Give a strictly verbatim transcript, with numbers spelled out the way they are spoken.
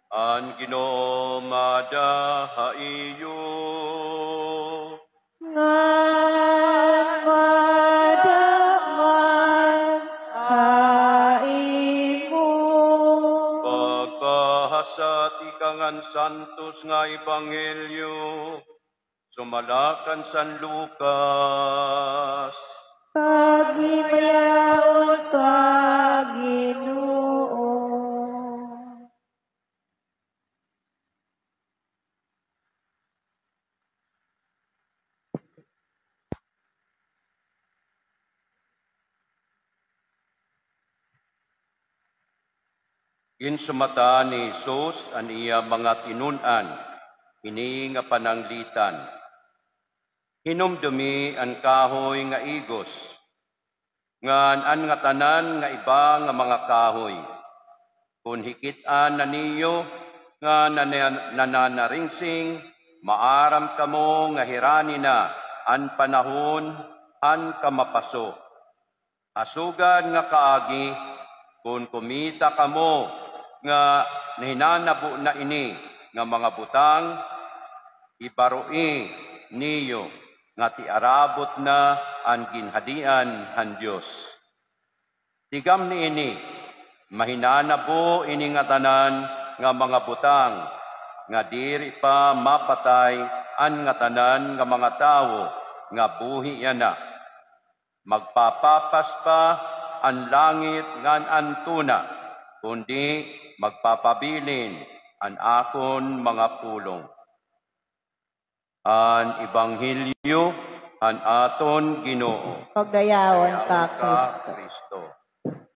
An Ginoo maada ha iyo. Ngan maada man ha imo. Pagbasa tikang han Santos nga Ebanghelyo sumala kan San Lucas. Paghimayaon ka, Ginoo. Ginsumatan ni Jesus an iya mga tinun-an ini nga pananglitan: Hinumdomi an kahoy nga igos, ngan an ngatanan nga iba nga mga kahoy. Kon hikit-an na niyo nga nana-, nananaringsing, maaram kamo nga hirani na an panahon han kamapaso. Ha sugad nga kaagi, kon kumita kamo nga nahinanabo na ini nga mga butang, ibaroi niyo nga tiarabot na an Ginhadian han Dios. Tigam niini, mahinanabo ini ngatanan nga mga butang, nga diri pa mapatay an ngatanan nga mga tawo nga buhi yana. Magpapapas pa an langit ngan an tuna, kundi magpapabilin an akon mga pulong. An Ebanghelyo han aton Ginoo. Pagdayawon ka, Kristo.